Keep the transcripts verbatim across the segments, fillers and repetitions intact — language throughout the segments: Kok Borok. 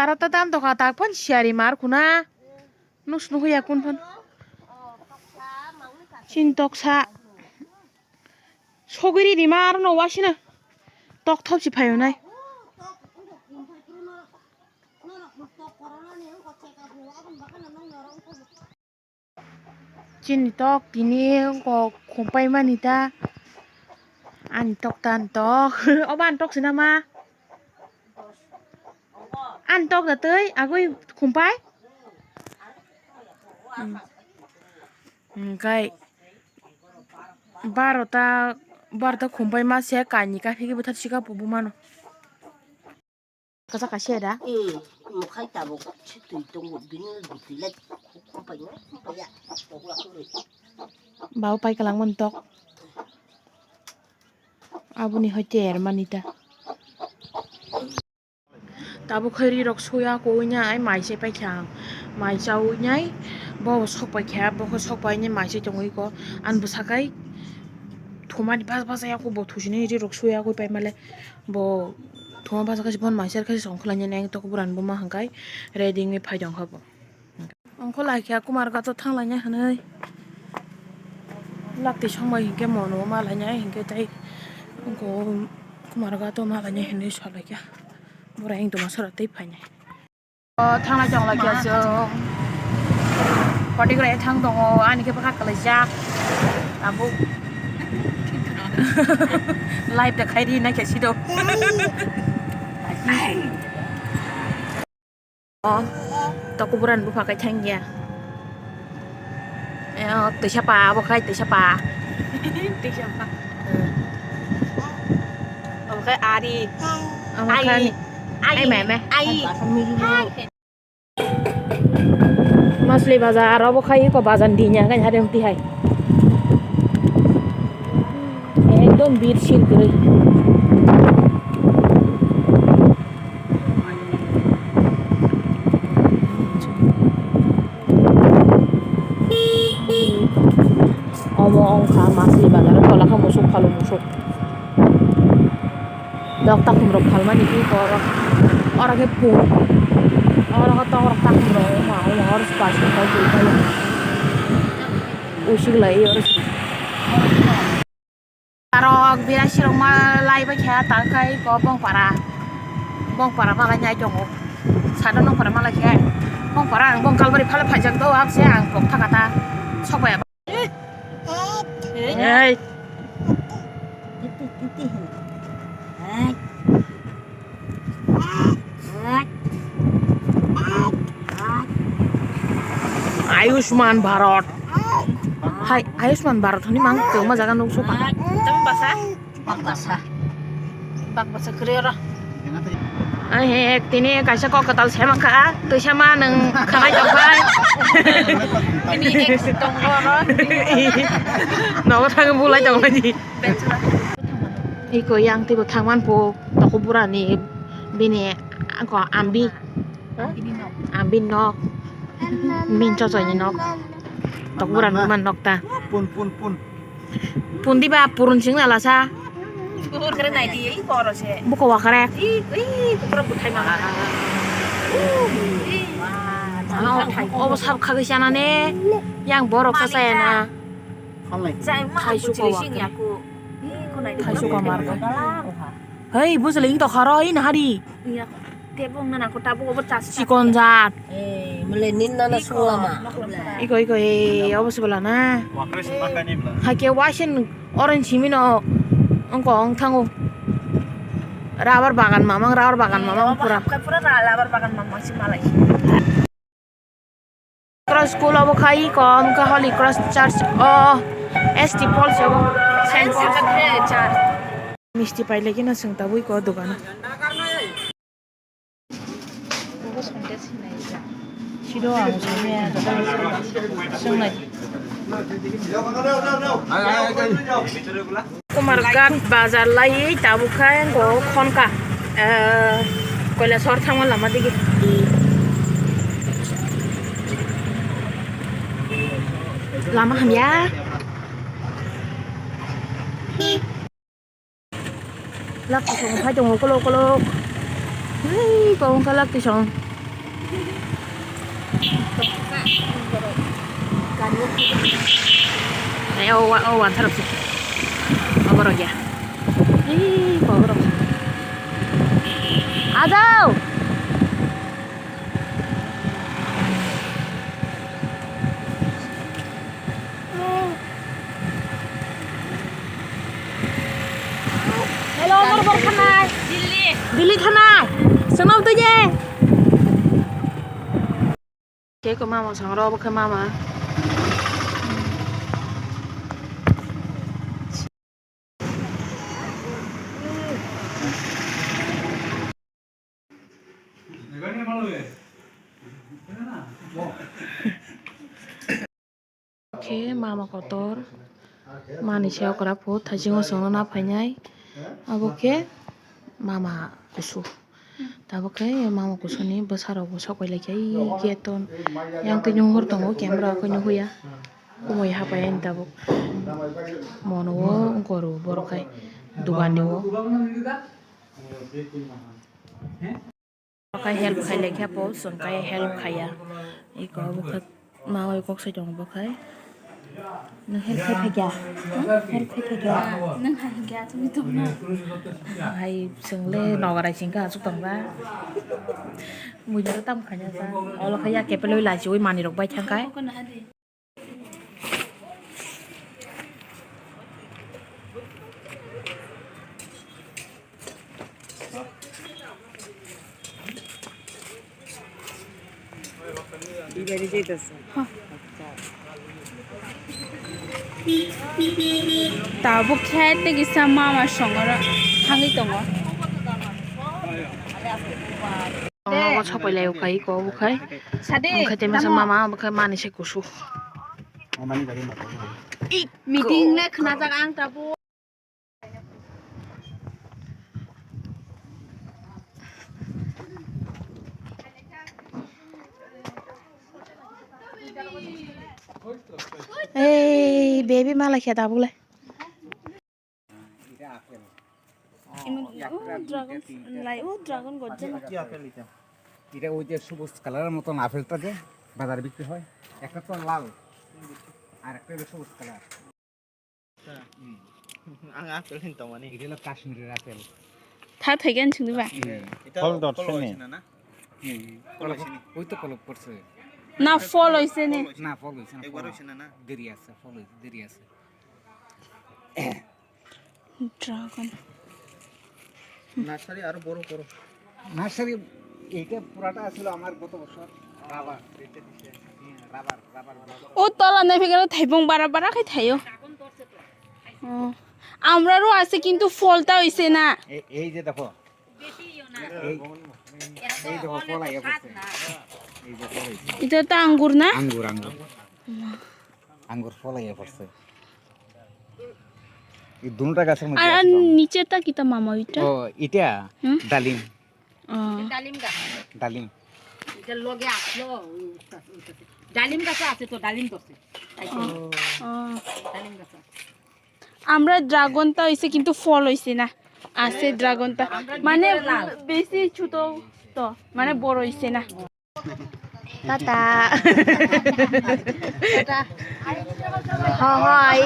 Aro ta dan doka tak phan siyari mar khuna. Nus nuhu ya kun phan. Chin toksa. Sogiri di mar no wasina. Tok thop si phayo nai. Chini tok tini wngkok khumpai mani ta. Ani tok ta ani tok. Obo ani tok si nama? Ani tok da tei agoi khumpai? Hmm. Hingkai barota, barota khumpai ma se kainwi kaphikhe bwthar sika pubu mano. Kacha kaisa da? Eh, mukhai tabuk se twi tongo, bini bwtwi lai khumpai no, khumpai ya. Babu pai kwlangmani tok. Aboni hoi ter mani ta. Tabuk khai ri rok suya koi nai, mai se paikha ang. Mai chaui nai, bo sok paikha, bo khe sok pai nai mai se tongwi ko. Ani bwsa kai thumani bas bas ya ko, bo thusinai ri rok suya koi pai male. Bo thuma basa kaisa bon mai ser kaisa song khwlai nai, tok bwrani buma hwnkhai ready wngwi phai tong kha bo. Ongkho lai kha Kumarghat o thang lai nai hwnwi. Lak twi song bai hinkhe mono ma lai nai hinkhe tei ongkho Kumarghat o ma lai nai hwnwi sa lai kha. Bwrang tongma sora tei phai nai. O, thang lai tong lai kha chwng. Kotik rai thang tongo, ani khe bwkha kwlaijak. Tabuk. Live da khai ri na khe si do. O, toko bwrang bupha kai thang ya. Eh, o, twisa pa, abo khai twisa pa. Twisa pa. Hmm. Abo khai ari. Abo khai ai, ai, ai, meme. Ai. Masli bazar, abo khai ko bazar dinya kai hade hoti hai. Ekdom bir sir kwrwi. Omo wngkha Masli bazar o, tola khe musuk phalu musuk. Dok takhum rok phalmani ki oro, oro khe pun, oro khe tok rok takhum rok wngma wngma oro se bus rok tei twi khe usik lai oro se. Tarok birasi rok ma lai bai kha ta khai ko Bongpara. Bongpara ma lai nai tongo. Sado Nongpara ma lai khe. Bongpara ang Bongkalbari phale phaijak do, abse ang kok thaka ta. Sok bai. Ei. Ayushman Bharat. Hai, Ayushman Bharat hwnwi mang kwbangma jaga nukso pha. Tamo basa? Bakbasa. Bakbasa kwrwi oro. Ai he, ek tini kaisa kok kwtal se mankha, twisa ma nwng khanai tongphai. Tini ek tongo oro. Nogo thangwi bulai tongmani. Iko yang twibo thangman po, toko burani bini ako ambi. Ambi nok. Min chochoi ni nok. Toko burani man nok ta. Pun, pun, pun. Pundi ba purun sing na lasa. Buko wakare. Obo sab khagwi sana ne. Yang borok sa saya na. Thai suka wakare. Thai suka marka. Hei, bujali ing tokharo in hari. Iya, tebo wngna nangkho, tabuk obo chas. Chikon jat. Eh, mele nin nana sungla ma. Iko, iko, eh, obo se bela na. Wakre se pakani bela. Haike waisen orange simi no. Ongko ong thango. Rubber bagan mamang, rubber bagan mamang pura. Pura rubber bagan mamang si malai. Cross school obo khai kom khe Holy Cross Church o S T Falls obo. Saint Paul Church. Misti pailai khe no chwng tabui ko dogano. Siro ang swngnai. Kumar Ghat bazar lai tabuk khai bo khonka, eh, Koilashahar thangma lama digi. Lama hamya. Lak tisong phai tongo kolok kolok. Hei, kok wngkha lak tisong. Ai, o wa-, o wansa rok se. O borok ya. Ih, o borok. Adau. Hello, Amar Bor thanai. Delhi. Delhi thanai. Sono tuje. Khe ko mama sangro, bo khe mama. Khe mama kotor, mani se okra po, thaisingo songno na phainai, abo khe mama kusu. Tabuk khe mama kusuni bwsarok bo sok pai laikha, ui gate o yang twi nung hor tongo, camera o khe nugwi ya, kumui hapai ani tabuk. Mono o wngkor o borok khai dogan ni o. Kai help khai le khe po, chwng kai help khaiya. Iko bwkha ma oi kok sai tongo bwkhai. Nwng help khai phai kya? Help khai phai kya? Nwng hai kya, chwng tong na. Hai chwng le nogarai chwng kha, achuk tong ba. Buini ro tam khaina sa. Olo khe ya kepelwi lachiwi manwi rok bai thang kai. Tabuk khe tei kisa mama songora thangwi tongo. Nogo sapai lai ukhai ko bukhai. Sade, okhai tei masa tamo. Mama bukhai mani se kusu. Meeting le khna jak ang tabuk. Ei, baby mala khe tabuk le. এটা আপেল। এমন, ও, ড্রাগন, লাই, ও, ড্রাগন গজ্জা না। কি আপেল এটা? এটা ওই যে সবুজ কালারের মতন আপেলটা যে বাজারে বিক্রি হয়, একটা তো লাল, আর একটা হলো সবুজ কালার। হুম। আং আপেল কিনতাম মানে। এটা হলো কাশ্মীরের আপেল। থা থাকেন শুনবা। হুম। এটা ফল ধরছে ফল নি? হয়েছে না, না? হুম। ফল হয়েছে নি? ওই তো কলপ করছে। না, ফল হয়েছে নি। ফল হয়েছে না। না, ফল হয়েছে না, একবার ফল হয়েছে না, না? দেরি আছে, ফল হয়েছে, দেরি আছে। ড্রাগন। নার্সারি আরো বড় করো। নার্সারি, এইটা পুরাটা আসলে আমার গত বছর রাবার, হুম, রাবার, রাবার, রাবার। ও তলা নাই ফেকের থাইবং বারা বারা খাই থাইও। ও, আমরারও আছে কিন্তু ফলটা হইছে না। এ-, এই যে দেখো, এই, এই দেখো, ফল আইয়া পড়ছে। এই যে ফল হইছে। এটা তো আঙ্গুর না? আঙ্গুর, আঙ্গুর। আঙ্গুর ফল আইয়া পড়ছে। এই দুটা গাছের মধ্যে আর, আর আছে তো। নিচেটা কিতা মামা ওইটা? ও, এটা হুম? ডালিম। ও। ডালিম গাছ। ডালিম। এটা লগে আসলো, ওই উঠতেছে, উঠতেছে। ডালিম গাছে আছে তো, ডালিম ধরছে। তাই তো। ও। ও। ডালিম গাছে আছে। আমরা ড্রাগনটা হইছে কিন্তু ফল হইছে না। আছে ড্রাগনটা। আমরা মানে ভিতরে লাল। বেশি ছোট তো, মানে বড় হইছে না। Tata. Tata. Hi.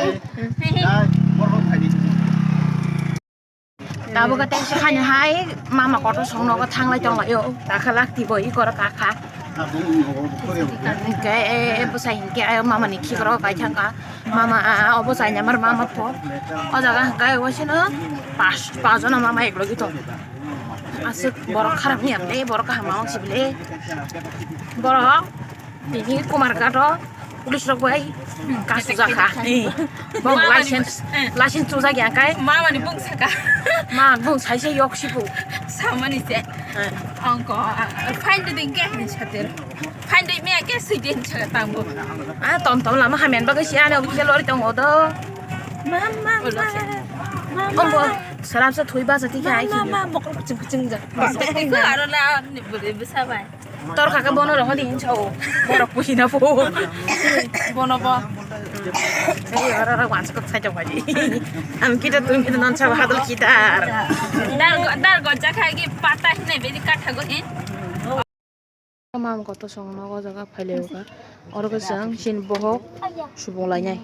Tabuk tei se khaini hai mama kotor song nogo thanglai tonglaio. Takha lak tibo i koro kakha. Hingke e, e bwsai hingke ayo mama ni khikrok kai thangkha. Mama a, a, obo chaina mar mama pho. O jaga hingke waisano pas, pas jona mama eklogi tong. Aswk borok kharap ni ang le, borok kaham ang sibile. Borok tini Kumar Ghat o police rok bai kasu jakha. Bong license, license chujak ya kai. Mama ni bung saka. Ma bung sai se yok sibu. Samani se. Angko, fine de ding ke ni chatir. Phaindui miya khe swidin chwla tangbo. Ah, tom tom lama hamya bagwi si ani office lori tongo do. Mama, mama. Ombo saram sa thui basa tikhe ai mama, khini. Mama, mokol kuching kuching jak. Iko aro la ni bwrwi bwsa bai. Tor kaka bono roho din chao. Borok pusi na po. Bono bo. Ei aro aro wansa kok sai jok bai. Am kita tun kita non sa hadal kita. Dar go, dar go jakha gi pata hinai beri katha go hin. Mam kotor song nogo jaga phailai o kha. Oro khe chwng chini bohok subung lainai.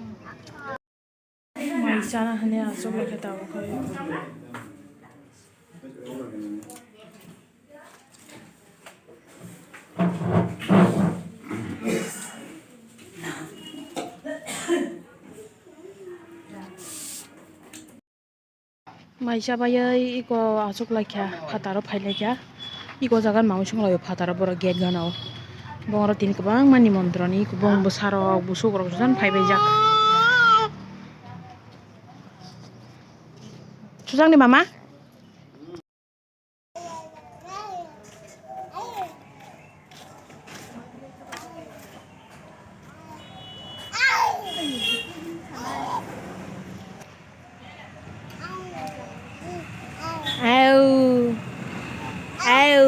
Mai chana hwnwi achuk lai khe tabuk khe. Mai chabaiwi iko achuk lai kha, phataro phai lai kha. Iko jaga ni mamung song lai o phataro borok gate gana o. Bongoro tini kwbangma nimontron ni kubun bwsarok, busukrok jotono phai bai jak. Sujakni mama? Au. Au.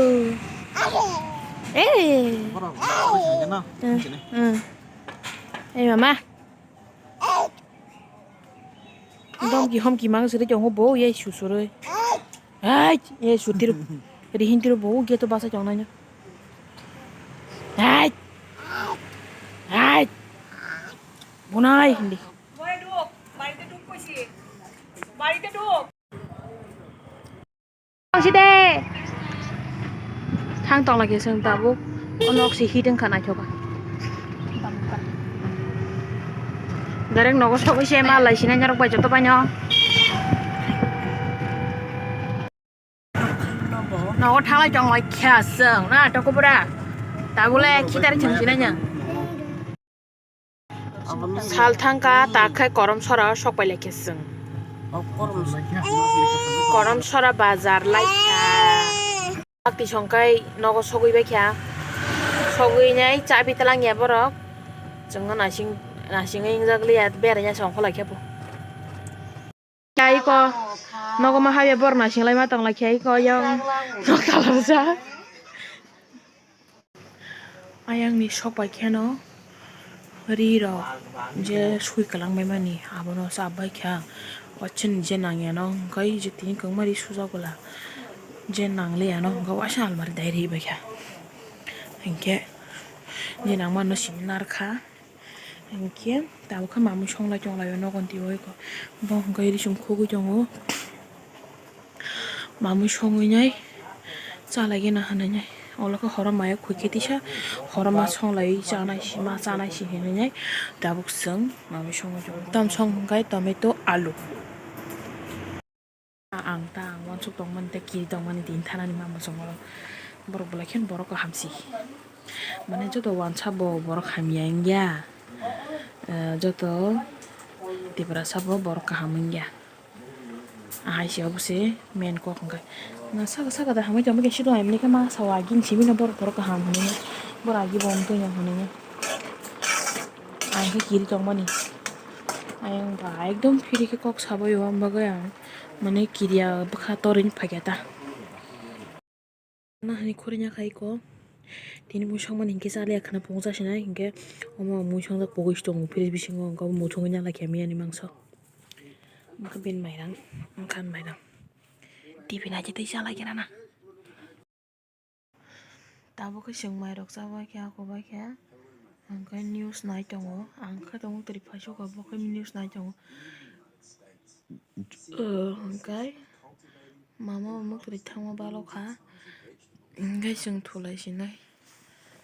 Eh. Borok, borok, borok, borok, Hmm. Hmm. Eh, mama. Domki homki mang siri tongo bo ye susuroi. Ai, ye sutiro. Ri hintiro bo ge to basa tongnai no. Ai. Ai. Bunai hindi. Side. Thang tong lagi seng tabuk. O nok si hidden kha naithoka. Direct nogo sogwi se ma lai sinai norok bai joto bai no. Nogo thalai tong lai kha seng na toko bura. Tabule khitari thang sinai nya. Sal thangkha, tak khai korom sora o sok pai lai kha chwng. Korom sora bazar lai kha. Bakti song khai nogo sogwi bai kha. Sogwi nai chabi twlang ya borok. Chwng no nasing, nasingwi wngjak liya, berai ya song kholai khe bo. Kya iko nogo ma habya borok naising lai ma tong lai kha iko yang nok talarjak. Ayang ni sok pai kheno ri rok je sui kwlang bai mani abono chap bai kha. Wachin je nang ya no hwnkhe je tini kwbangma ri sujak bwla je nang le ya no hwnkhe waisa almari dai ri bai kha. Hinkhe je nang mano simi nar kha. Hinkhe tabuk khe mamui song lai tong lai o nogo ni twi o eko. Bo hwnkhe ri chum khugui tongo. Mamui songwi nai chalai gana hinwi nai. Olo khe horo maya khukhe tisa horo ma songlaiwi chanai si, ma chanai si hinwi nai. Tabuk chwng mamui songwi tongo. Tam song hwnkhe tomato, alu. Ang ta ang uansuk tongmani tei kiri tongmani tini thanani ma muchungo borok belai kheno borok kaham si. Mane joto uansa bo borok hamya wngya. Eh, joto Tiprasa bo borok kaham wngya. Ahai se obo se main kok hwnkhe. Na saka saka da hamwi tongma khe sito aimani khe ma sao agi ni simi no borok borok kaham hwnwi. Borok agi bo wng tongya hwnwi. Ang khe kiri tongmani. Ayang ba ekdom phiri khe kok sabai o, ang bagwi ang mane kiriya bwkha torwi phaikha ta. Nahani khorokya khai ko. Tini mui songmani hinkhe chaliya khwna phunukjak sinai hinkhe omo mui songjak pogwi se tongo fridge bisingo, hwnkhe obo muchungwi nalai khe miyani mangso. Hwnkhe bini mairang, wngkha ani mairang. T V naitwi twi chalai khe nana. Tabuk khe chwng mairok chabai khe, akobai khe, hwnkhe news nai tongo. Ang khe tongo twrwi phaisoka, bo khe news nai tongo. Hwnkhe mama bo mwkhwtwi thangma balo kha, hwnkhe chwng thulai sinai.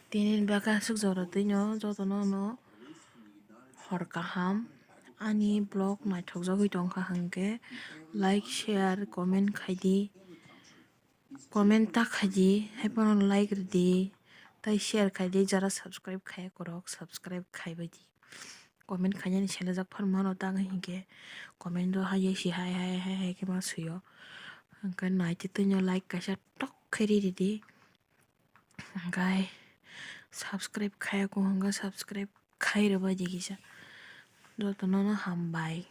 Tini ni bagwi aswk jora twino jotono no hor kaham. Ani vlog naithokjagwi tongkha hwnkhe like, share, comment khaidi. Comment ta khaidi, haiphano like rwdi, tei share khaidi, jara subscribe khaiya kwrwk subscribe khaibaidi. Comment khainani selejak phan mano tang hinkhe comment o hai si hai hai hai hai khe ma swio. Hwnkhe naitwi twino like kaisa tok khe ri ridi. Hwnkhe subscribe khaiya kung hwnkhe subscribe khai rwbaidi kisa. Jotono no hambai.